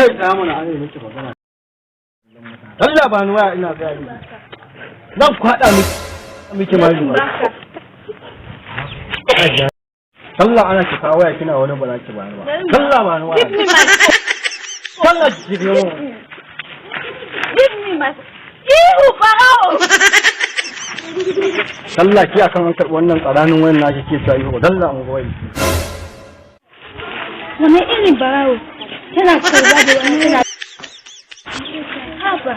Ke, tsaya mana, an yi miki magana. Allah, ba ni waya, ina gaya miki. Zan kwaɗa miki mari ba. Baka. Allah, ana ki kawo waya, kina wani ba za ki bayar ba. Allah, ba ni waya. Give me my phone. Allah, ki ki mu. Give me my Ihu, barawo. Allah, ki akan an karɓi wannan tsaranin wayan naki ke ta ihu. Allah, an ga wai. Wani irin barawo? Tana karba da wani tana. Haba.